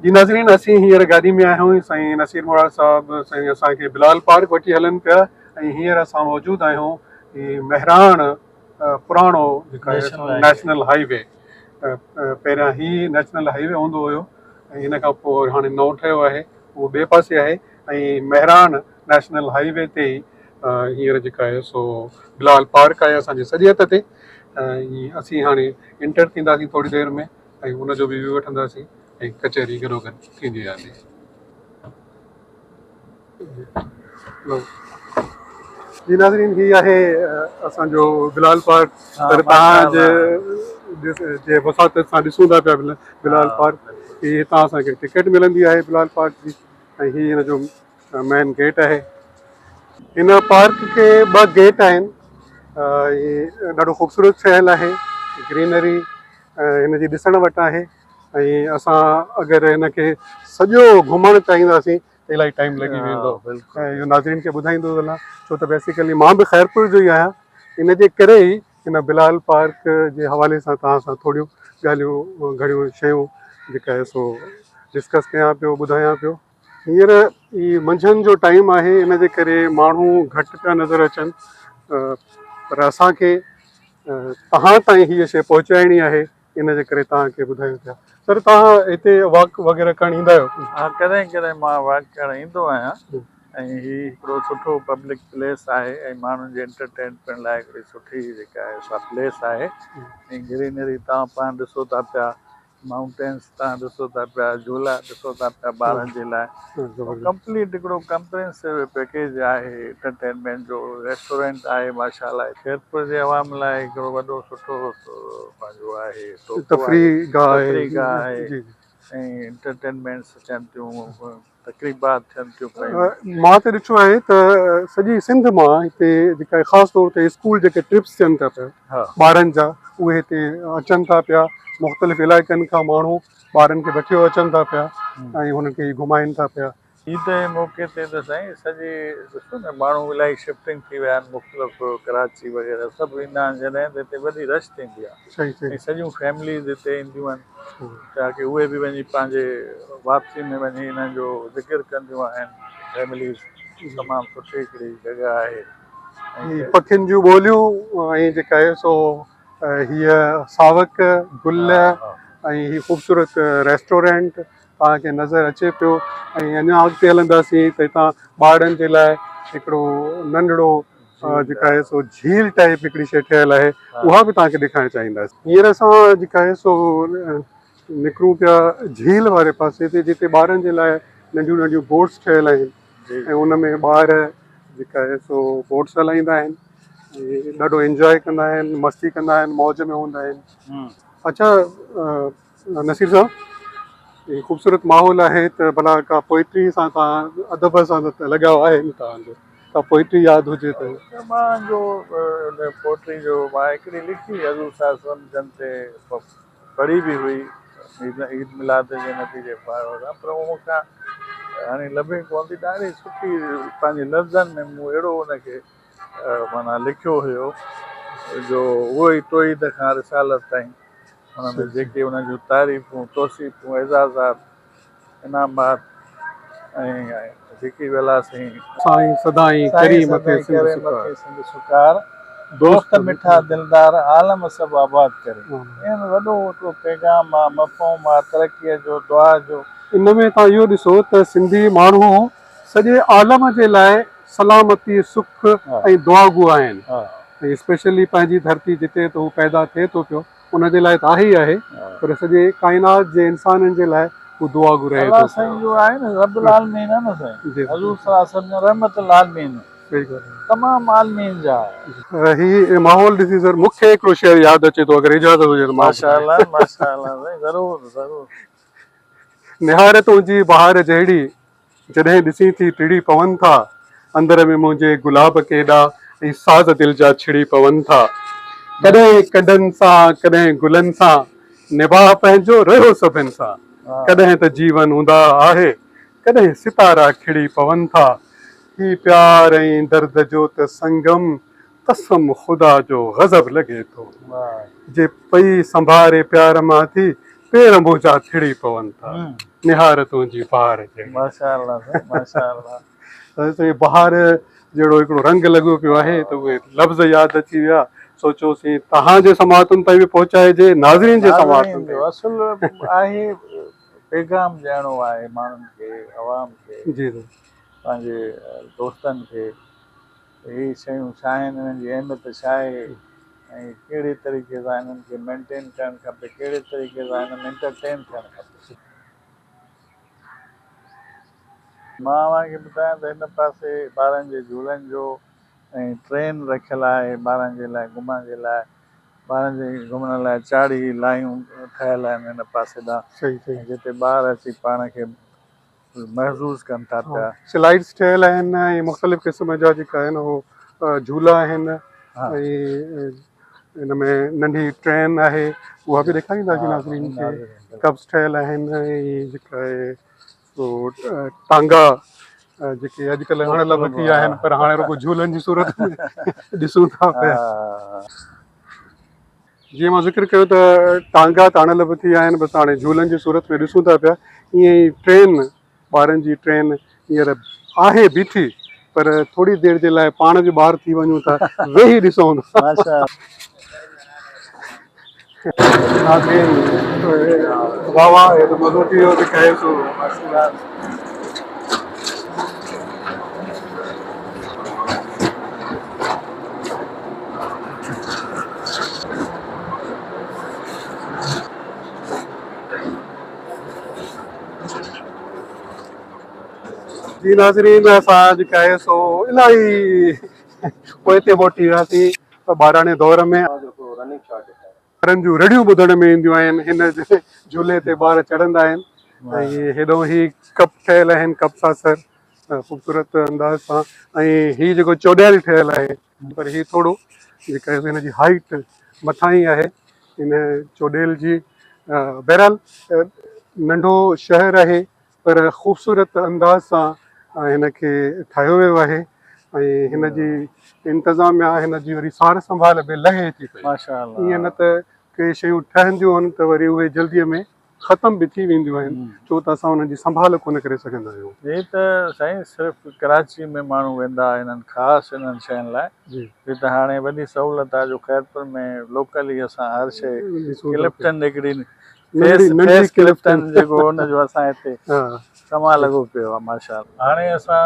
جي ناظرين اسين هينئر گاڏي ۾ آهيون سائين نصير موڙا صاحب سائين اسان کي بلال پارڪ وٺي هلن پيا ۽ هينئر اسان موجود آهيون هي مهراڻ پراڻو جيڪا نيشنل هائي وي پهريان هي نيشنل هائي وي هوندو هيو ۽ ان کان پوء هاڻي نئون ٺهيو آهي اهو ٻئي پاسي آهي ۽ مهراڻ نيشنل هائي وي تي ئي هينئر جيڪا آهي سو بلال پارڪ آهي اسان جي سڄي هٿ تي ۽ اسين هاڻي انٽر ٿينداسين ٿوري دير ۾ ۽ ان جو به ويو وٺنداسين ۽ ڪچهري گڏو گڏ ٿيندي رهندي. جي ناظرين هي آهي اسان جو بلال پارڪ پر توهان جي جي وساطت سان ڏسون ٿا پيا بلال پارڪ هي هتان اسان کي ٽڪيٽ ملندي آهي بلال پارڪ جي ۽ هي هن جو مين گيٽ آهي هن پارڪ کي ٻه گيٽ آهن هي ڏاڍو خوبصورت ٺهيل آهي گرينري هن جي ڏسڻ وٽ آهي ۽ اسان اگر هن کي سڄو گهمڻ چاهينداسين ته الاهي ٽائيم لڳي ويندو ۽ اهو ناظرين کي ٻڌائيندو هلان ڇو ته بيسيڪلي مان به خيرپور جو ئي آهيان ان جي ڪري ئي هن بلال پارڪ جي حوالي سان توهان سان ٿوريون ڳالهيون گهڻيون شيون جيڪا آهي سو ڊسڪس ڪيان پيو ٻڌايان پيو هينئر هي منجهند جو ٽائيم آهي ان جي ڪري ماڻهو گهٽ پيا نظر اچن پر اسان کي توهان تائين هيء شيء پهچائڻي آهي ان جي ڪري توهان کي ٻڌايون پيا سر توهان هتي واڪ وغيره ڪرڻ ايندا آهيو؟ ها ڪڏهن ڪڏهن مان واڪ ڪرڻ ايندو آهيان ۽ هي هڪڙو سٺو پبلڪ پليس آهي ۽ ماڻهن جي انٽرٽينمينٽ لاء هڪڙي سٺي جيڪا آهي سا پليس آهي ۽ گرينري توهان پاڻ ڏسو ٿا پيا مائونٽينس تان ڏسو ٿا پيا جهولا ڏسو ٿا پيا ٻارن جي لاء ڪمپليٽ هڪڙو ڪمپرينسو پيڪيج آهي انٽرٽينمينٽ جو ريسٽورنٽ آهي ماشاء الله خيرپور جي عوام لاء هڪڙو وڏو سٺو پنهنجو آهي تفريح گاهه آهي ۽ انٽرٽينمينٽس ٿين ٿيون تقريبات ٿين ٿيون پيون. مان ته ڏٺو آهي ته سڄي سنڌ مان هتي جيڪا خاص طور تي اسڪول جيڪي ٽرپس ٿين ٿا پيا ٻارن جا اهي هتي اچن ٿا پيا مختلف علائقن کان ماڻهو ٻارن کي وٺيو اچن ٿا پيا ۽ هنن کي گهمائن ٿا پيا. عيد جي موقعي تي ته سائين سڄي ڏسو نه ماڻهو الاهي شفٽنگ ٿي ويا آهن مختلف ڪراچي وغيره سڀ ايندا آهن جڏهن ته هتي وڏي رش ٿيندي آهي ۽ سڄيون فيمليز هتي اينديون آهن. تاڪه اهي به وڃي پنهنجي واپسي ۾ وڃي انهن جو ذڪر ڪنديون آهن فيمليز تمام سٺي هڪڙي جڳهه آهي. هي پکين جون ٻوليون ۽ جيڪا آهي سو هيء ساوڪ گل ۽ هي خوبصورت ريسٽورنٽ توهان کي نظر اچي پيو ۽ اڃا اڳتي هلنداسين ته هتان ٻارڙن جي لاء هڪڙو ننڍڙو جيڪا آهي سو جھيل ٽائيپ هڪڙي شيء ٺهيل آهي اها به توهان کي ڏيکارڻ چاهينداسين. هينئر اسان جيڪا آهي سو نڪرون پيا جھيل واري پاسي تي جتي ٻارن جي لاء ننڍيون ننڍيون بوٽس ٺهيل آهن ۽ ان ۾ ٻار جيڪا آهي سو بوٽس هلائيندا آهن ۽ ڏاڍو انجواء ڪندا آهن مستي ڪندا آهن موج ۾ هوندا آهن. اڇا نصير صاحب هي خوبصورت ماحول آهي ته ڀلا ڪا پوئٽري سان توهان ادب سان ته لڳاء آهي نه توهان جو ڪا پوئٽري ياد هجي ته. نه مان جو پوئٽري جو مان هڪڙي لکي حضور صلي الله عليه وسلم جن تي پڙهي به هئي عيد ميلاد جي نبي جي سان پر اهو مون کان هاڻي لڀي ڪونه ٿي ڏاڍي سٺي پنهنجي لفظن ۾ مون اهڙو ان کي معنيٰ لکيو هيو جو اهو ئي توحيد کان رسالت تائين ان ۾ جيڪي انهن جون تعريفون، توصيفون، اعزازات، انعامات ۽ جيڪي به الله سائين. سائين سدائين ڪري مٿي سنڌ سڪار. دوست مٺا دلدار عالم سڀ آباد ڪري. ان ۾ وڏو هڪڙو پيغام آ، مفهوم آ، ترقيء جو، دعا جو. ان ۾ توهان اهو ڏسو ته سنڌي ماڻهو سڄي عالم جي لاء سلامتي، سک ۽ دعاگو آهن ۽ اسپيشلي پنهنجي ڌرتي جتي ته هو پيدا ٿئي ٿو پيو ان جي لاء ته آهي ئي آهي پر سڄي ڪائنات جي انسانن جي لاء هو دعاگو رهي ٿو الله سائين جو آهي نه رب العالمين آهي نه سائين حضور صلي الله عليه وسلم جن رحمت العالمين تمام عالمين جا. هي ماحول ڏسي سر مون کي هڪڙو شعر ياد اچي ٿو اگر اجازت هجي ته مان ماشاء الله ماشاء الله سائين ضرور ضرور. نهار تنهنجي بهار جهڙي جڏهن ڏسين ٿي ٽڙي پون ٿا اندر ۾ منهنجي گلاب ڪيڏا ۽ ساز دل جا ڇڙي پون ٿا ڪڏهن ڪنڊن سان ڪڏهن گلن سان نباهه پنهنجو رهيو سڀن سان ڪڏهن ته جيون اونداهه آهي ڪڏهن ستارا کڙي پون ٿا هي پيار ۽ درد جو ته سنگم قسم خدا جو غضب لڳي ٿو جي پئي سنڀاري پيار مان ٿي. پير منهنجا ٿڙي پون ٿا، نهار تنهنجي بهار جهڙي. ماشاءالله سائين ماشاءالله. سائين بهار جهڙو هڪڙو رنگ لڳو پيو آهي ته اهي لفظ ياد اچي ويا، سوچيوسين توهان جي سماعتن تائين به پهچائجي، ناظرين جي سماعتن تائين. اصل آهي پيغام ڏيڻو آهي ماڻهن کي، عوام کي، جي سائين. پنهنجي دوستن کي ته هي شيون ڇا آهن، انهن جي اهميت ڇا آهي ۽ ڪهڙي طريقي سان انهن کي مينٽين ڪرڻ کپي، ڪهڙي طريقي سان انهن ۾ انٽرٽين ٿيڻ کپي. مان اوهان کي ٻڌايان ته هن پاسي ٻارن جي جهولن جو ۽ ٽرين رکيل آهي ٻارن جي لاء گهمڻ جي لاء، ٻارن جي گهمڻ لاء چاڙهي لايون ٺهيل آهن هن پاسي ڏانهن ۽ جتي ٻار اچي پاڻ کي محظوظ ڪن ٿا پيا. سلائيڊز ٺهيل آهن ۽ مختلف قسم جا جيڪا آهن اهو جهولا آهن ۽ ان ۾ ننڍي ٽرين آهي اها به ڏيکارينداسين ناظرين کي ڪپس ٺهيل آهن ۽ جيڪا آهي سو ٽانگا جيڪي اڄڪلهه اڻ لڀ ٿي ويا آهن پر هاڻي رڳو جهولن جي صورت ۾ ڏسون ٿا پيا. جيئن مان ذڪر ڪيو ته ٽانگا ته اڻ لڀ ٿي ويا آهن بس هاڻي جهولن جي صورت ۾ ڏسون ٿا پيا ائين ئي ٽرين ٻارن جي ٽرين هينئر آهي بيٺي پر ٿوري دير جي لاء پاڻ به ٻار ٿي وڃون ٿا ويهي ڏسون ٿا. ناظرين واهه واهه هي ته مزو ٿي ويو ته ڪهي سو. جي ناظرين اسان جيڪا آهي سو الاهي پوئتي موٽي وياسين ٻاراڻي دور ۾ ٻارن جون رڙيون ٻڌڻ ۾ اينديون آهن هن جهولي تي ٻار چڙهندا آهن ۽ هيڏو هي ڪپ ٺهيل آهن ڪپ ساسر خوبصورت انداز سان ۽ هي جيڪو چوڏياري ٺهيل آهي پر هي ٿورو جيڪا هن جي هائيٽ مٿان ئي آهي هن چوڏيل جي. بهرحال ننڍو شهر آهي پر خوبصورت انداز سان هن کي ٺاهيو ويو آهي ۽ هن جي انتظاميا هن جي وري سار سنڀال به لهي ٿي پئي. ائين نه ته ڪي شيون ٺهنديون آهن ته وري اهي جلدي ۾ ختم به ٿي وينديون آهن ڇو ته اسان انهن جي سنڀال ڪونه ڪري سگهندا آهيون. هي ته سائين صرف ڪراچي ۾ ماڻهو ويندا آهن انهن خاص انهن شين لاء هي ته هاڻي وڏي سهولت آهي جو خيرپور ۾ لوڪل ئي اسان هر شيء ڪلفٽن هڪڙي فيس فيس ڪلفٽن جيڪو ان جو اسان هتي سما لڳو پيو آهي ماشاء الله. هاڻي اسان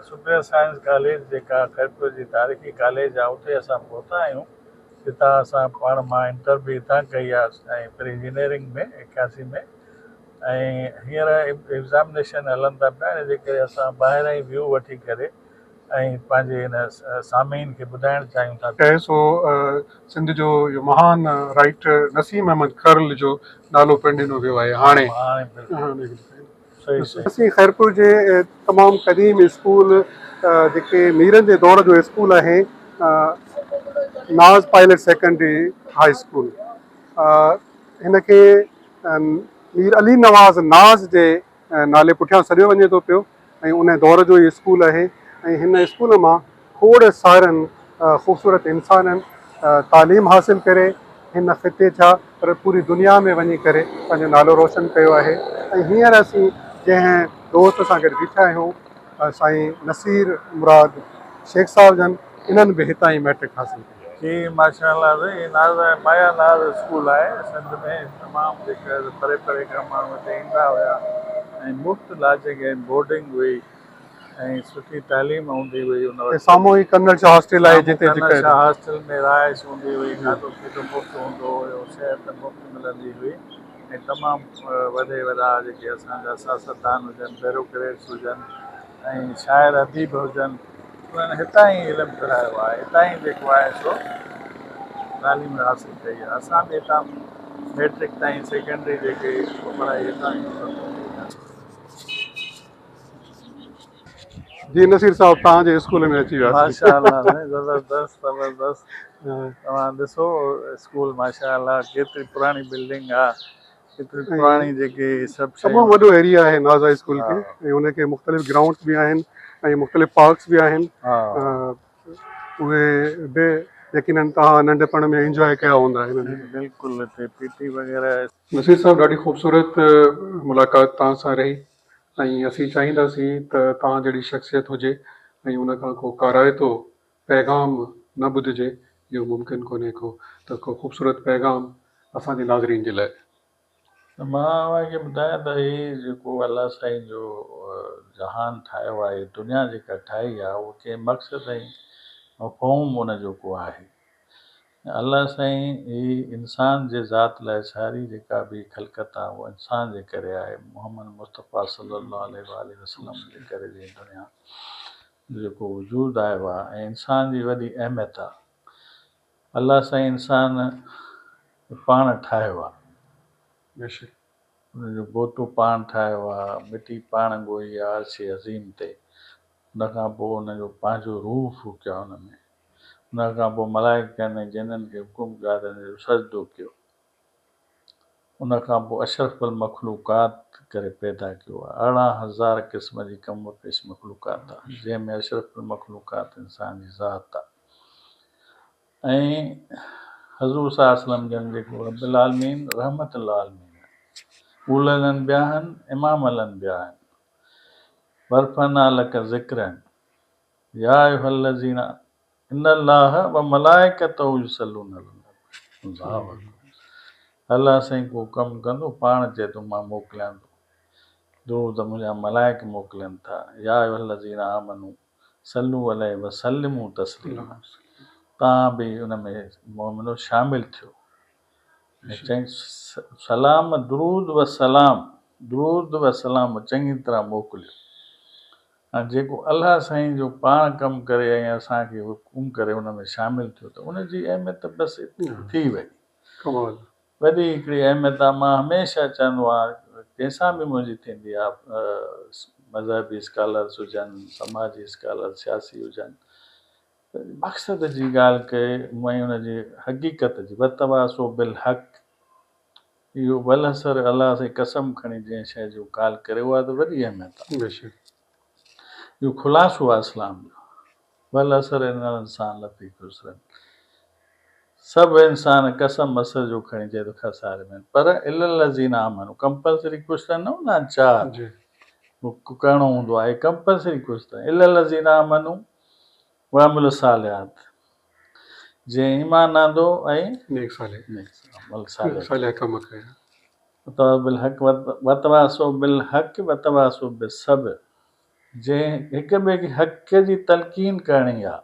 سپريئر سائنس ڪاليج جيڪا خيرپور جي تاريخي ڪاليج آهي اتي اسان پهتا آهيون. جتان اسان پاڻ مان انٽر به هتان ڪئي آ ۽ پري انجنيئرنگ ۾ 81 ۾ ۽ هينئر ايگزامنيشن هلن ٿا پيا ان جي ڪري اسان ٻاهران ئي ويو وٺي ڪري ۽ پنهنجي هن سامعين کي ٻڌائڻ چاهيون ٿا. ڪهي سو سنڌ جو اهو مهان رائيٽر نسيم احمد کرل جو نالو پڻ ڏنو ويو آهي هاڻي. هاڻي بلڪل صحيح صحيح. اسين خيرپور جي تمام قديم اسڪول جيڪي ميرن جي دور جو اسڪول آهي Naz pilot secondary high school هن کي مير علي نواز ناز جي نالي پٺيان سڏيو وڃي ٿو پيو ۽ ان دور جو ئي اسڪول آهي ۽ هن اسڪول مان کوڙ سارن خوبصورت انسانن تعليم حاصل ڪري هن خطي ڇا پر پوري دنيا ۾ وڃي ڪري پنهنجو نالو روشن ڪيو آهي ۽ هينئر اسين جنهن دوست سان گڏ بيٺا آهيون سائين نصير مراد شيخ صاحب جن انهن به هتان ئي مئٽرڪ حاصل ڪئي آهي. جي ماشاء الله سائين هي ناز مايا ناز اسڪول آهي سنڌ ۾ تمام جيڪا پري پري کان ماڻهو هتي ايندا هيا ۽ مفت لاجنگ ۽ بورڊنگ هئي ۽ سٺي تعليم هوندي هئي ان وقت. سامهون ئي ڪرنل شاهه هاسٽل آهي جتي سامهون ڪرنل شاهه هاسٽل ۾ رهائش هوندي هئي کاڌو پيتو مفت هوندو هيو صحت مفت ملندي هئي ۽ تمام وڏي وڏا جيڪي اسان جا سياستدان هجن بيروڪريٽس هجن ۽ شاعر اديب هجن انهن هتان ئي علم پرايو آهي هتان ئي جيڪو آهي سو تعليم حاصل ڪئي آهي اسان به هتان ميٽرڪ تائين سيڪنڊري جيڪي پڙهائي هتان ئي ختم ڪئي آهي. جي نصير صاحب توهان جي اسڪول ۾ اچي وياسين. ماشاء الله سائين زبردست زبردست توهان ڏسو اسڪول ماشاء الله ڪيتري پراڻي بلڊنگ آ ڪيتري پراڻي جيڪي سڀ شيون تمام وڏو ايريا آهي ناز هاء اسڪول کي ۽ ان کي مختلف گرائونڊس به آهن ۽ مختلف پارڪس به آهن اهي به يقينن توهان ننڍپڻ ۾ انجواء ڪيا هوندا هنن. بلڪل هتي پي ٽي وغيره. نصير صاحب ڏاڍي خوبصورت ملاقات توهان سان رهي ۽ اسين چاهينداسين ته توهان جهڙي شخصيت هجي ۽ ان کان ڪو ڪارائتو پيغام نه ٻڌجي اهو ممڪن ڪونهي ڪو ته ڪو خوبصورت پيغام اسان جي ناظرين جي لاء. ته مان اوهان کي ٻڌايان ته هي جيڪو الله سائين جو جهان ٺاهيو آهي، هي دنيا جيڪا ٺاهي آهي اهو ڪنهن مقصد ۽ مفهوم ان جو ڪو آهي. الله سائين هي انسان جي ذات لاء ساري جيڪا به خلقت آهي اها انسان جي ڪري آهي، محمد مصطفيٰ صلي الله عليه واٰله وسلم جي ڪري جي دنيا جو جيڪو وجود آيو آهي ۽ انسان جي وڏي اهميت آهي. الله سائين انسان پاڻ ٺاهيو آهي. بيشڪ. ان جو بوتو پاڻ ٺاهيو آهي، مٽي پاڻ ڳوهي آهي عرش عظيم تي. ان کان پوء ان جو پنهنجو روح ڦوڪيو آهي ان ۾. ان کان پوء ملائڪن ۽ جنن کي حڪم ڪيو آهي ته ان جو سجدو ڪيو. ان کان پوء اشرف المخلوقات ڪري پيدا ڪيو آهي. 18,000 قسم جي ڪم و پيش مخلوقات آهي، جنهن ۾ اشرف المخلوقات انسان جي ذات آهي ۽ حضور صلي الله عليه وسلم جن جيڪو رب العالمين رحمت للعالمين آهي، اولي الانبياء آهن، امام الانبياء آهن، ورفعنا لڪ ذڪرا يا ايها الذين ان الله وملائڪته يصلون علي النبي الله اڪبر الله سائين ڪو ڪم ڪندو پاڻ چئي ٿو مان موڪليان ٿو درود منهنجا ملائڪ موڪلين ٿا يا ايها الذين آمنو صلو عليه وسلمو تسليما تان به ان ۾ مؤمنو شامل ٿيو چئي سلام درود و سلام درود و سلام چڱي طرح موڪليو هاڻ جيڪو الله سائين جو پاڻ ڪم ڪري ۽ اسان کي حڪم ڪري ان ۾ شامل ٿيو ته ان جي اهميت بس ٿي وئي. ڪمال. وڏي هڪڙي اهميت آ مان هميشه چوندو آهيان ڪنهن سان به منهنجي ٿيندي آ مذهبي اسڪالرس هجن سماجي اسڪالر سياسي هجن ته مقصد جي ڳالهه ڪئي ۽ ان جي حقيقت جي وتواصو بالحق اهو ولهسر الله سائين قسم کڻي جنهن شيء جو ڳالهه ڪري اها ته وڏي اهميت آهي. بيشڪ. اهو خلاصو آهي اسلام جو. ولهسر ان الانسان لفي خسر سڀ انسان قسم عصر جو کڻي چئي ٿو خساري ۾ آهن پر الا الذين آمنوا ڪمپلسري ڪوشش نه هوندا آهن چار جي. ڪرڻو هوندو آهي ڪمپلسري ڪوشش الا الذين آمنوا وعملوا الصالحات جنهن ايمان آندو ۽ نيڪ صالح نيڪ عمل صالح صالح ڪم ڪيا. وتواصوا بالحق وتواصوا بالحق وتواصوا بالصبر جنهن هڪ ٻئي کي حق جي تلقين ڪرڻي آ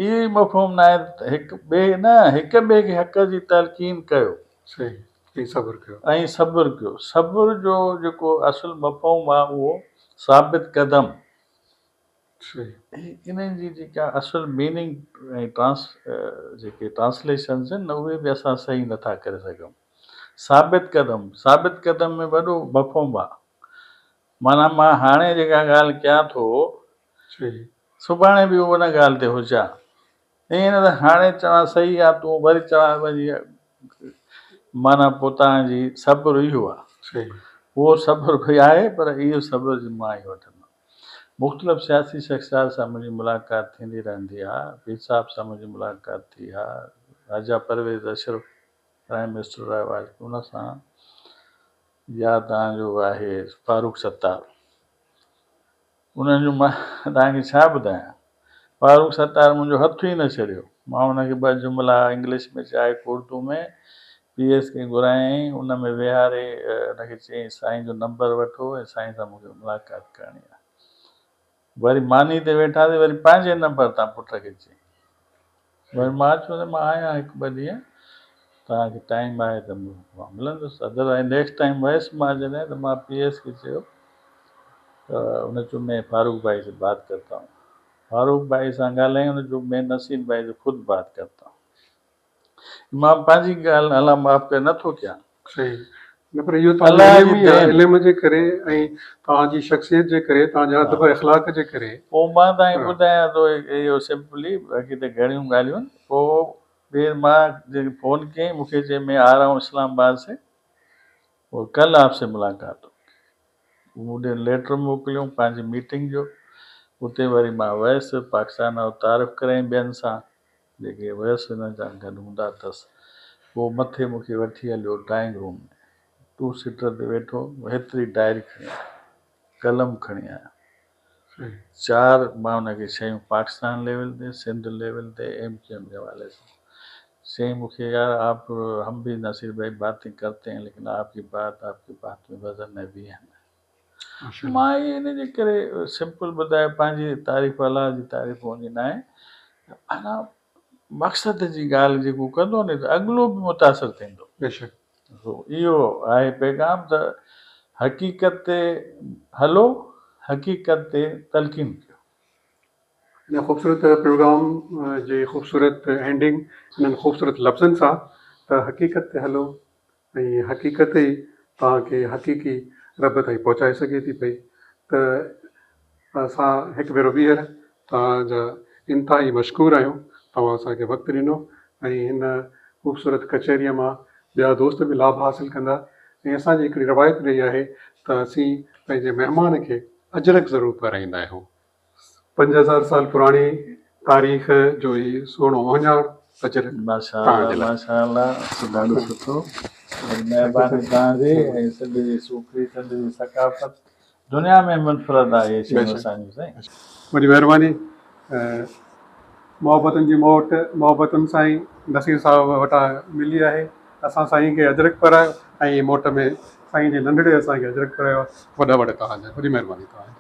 اهو ئي مفهوم ناهي ته هڪ ٻئي نه هڪ ٻئي کي حق جي تلقين ڪيو صحيح ۽ صبر ڪيو ۽ صبر ڪيو صبر جو جيڪو اصل مفهوم آ اهو ثابت قدم انهن جي جيڪا اصل ميننگ ۽ ٽرانس جيڪي ٽرانسليشنز آهن نه اهي به اسان صحيح نٿا ڪري سگهون. ثابت قدم، ثابت قدم ۾ وڏو مفهوم آهي. معنيٰ مان هاڻي جيڪا ڳالهه ڪيان ٿو سڀاڻي به ان ڳالهه تي هجان. ائين نه ته هاڻي چوان صحيح آهي تون وري چوان وري معنيٰ پوء توهان جي صبر اهو آهي. اهو صبر به آهي پر اهو صبر جي مان ئي وٺندم. مختلف سياسي شخصيات سان منهنجي ملاقات ٿيندي رهندي آ. پير صاحب سان منهنجي ملاقات ٿي آ. راجا پرويز اشرف پرائم منسٽر رهيو آ ان سان يا توهان جو آهي فاروق ستار انهن جو مان توهان کي ڇا ٻڌايان فاروق ستار منهنجو هٿ ئي نه ڇڏيو مان ان کي ٻه جملا انگلش ۾ چيا هڪ اردو ۾ پي ايس کي گهرايائين ان ۾ ويهاري ان کي چيائين سائين جو نمبر وٺو ۽ سائين سان مون کي ملاقات ڪرڻي آهي. وري ماني تي ويٺاسين وري پنهنجي نمبر تان پٽ کي چيائين. وري مان چيو ته مان آهيان هڪ ٻه ڏينهن توهان کي ٽائيم آهي ته مان ملندس ادروائز نيڪسٽ ٽائيم ويس مان جڏهن ته مان پي ايس کي چيو ته ان چيو مين فاروق ڀائي سي بات ڪرتا هون فاروق ڀائي سان ڳالهايائين ان چيو مين نصير ڀائي سي خود بات ڪرتا هون. مان پنهنجي ڳالهه الله معاف ڪري نه ٿو ڪيان. صحيح نه پر اهو توهان جو علم ئي آهي علم جي ڪري ۽ توهان جي شخصيت جي ڪري توهان جي ادب اخلاق جي ڪري. پوء مان توهان کي ٻڌايان ٿو اهو سمپلي باقي ته گهڻيون ڳالهيون آهن پوء ٻيهر مان جڏهن فون ڪيائين مون کي چيائين مين آ رها هون اسلام آباد سي اور ڪل آپ سي ملاقات هوگي مون ڏي ليٽر موڪليون پنهنجي ميٽنگ جو اتي وري مان ويس پاڪستان وارو تعارف ڪرايائين ٻين سان. جيڪي هيس هن سان گڏ هوندا اٿس. پوء مٿي مون کي وٺي هليو ڊرائنگ روم ۾. ٽو سيٽر تي ويٺو، هيتري ڊائري کڻي آيو، قلم کڻي آيو. چار مان هن کي شيون پاڪستان ليول تي، سنڌ ليول تي، ايم ڪيو ايم جي حوالي سان چيائين مون کي يار آپ هم ڀي نصير ڀائي باتين ڪرتي هين ليڪن آپ ڪي بات آپ ڪي بات ۾ وزن ڀي هين. مان ائين ان جي ڪري سمپل ٻڌايو پنهنجي تعريف الله جي تعريف هوندي ناهي معنيٰ مقصد جي ڳالهه جيڪو ڪندو ني ته اڳلو به متاثر ٿيندو. بيشڪ. سو اهو آهي پيغام ته حقيقت تي هلو حقيقت تي تلقين ڪيو. هن خوبصورت پروگرام جي خوبصورت اينڊنگ انهن خوبصورت لفظن سان ته حقيقت تي هلو ۽ حقيقت ئي توهان کي حقيقي رب تائين پهچائي سگهي ٿي پئي ته اسان هڪ ڀيرو ٻيهر توهان جا انتهائي مشڪور آهيون توهان اسان کي وقت ڏنو ۽ هن خوبصورت ڪچهريء مان ٻيا دوست به لاڀ حاصل ڪندا ۽ اسان جي هڪڙي روايت رهي آهي ته اسين پنهنجي مهمان کي اجرڪ ضرور پهرائيندا آهيون. 5000 سال پراڻي تاريخ جو هي سهڻو اهڃاڻ اجرڪ ماشاء توهان الله جي لاء. ماشاء الله ڏاڍو سٺو وڏي مهرباني توهان جي ۽ سنڌ جي سوکڙي سنڌ جي ثقافت دنيا ۾ منفرد آهي اهي شيون بيشڪ اسان جون سائين. وڏي مهرباني محبتن جي موٽ محبتن سان ئي نصير صاحب وٽان ملي آهي اسان سائين کي اجرڪ پرايو ۽ موٽ ۾ سائين جي ننڍڙي اسان کي اجرڪ پرايو وڏا وڏا توهان جا وڏي مهرباني توهان جي.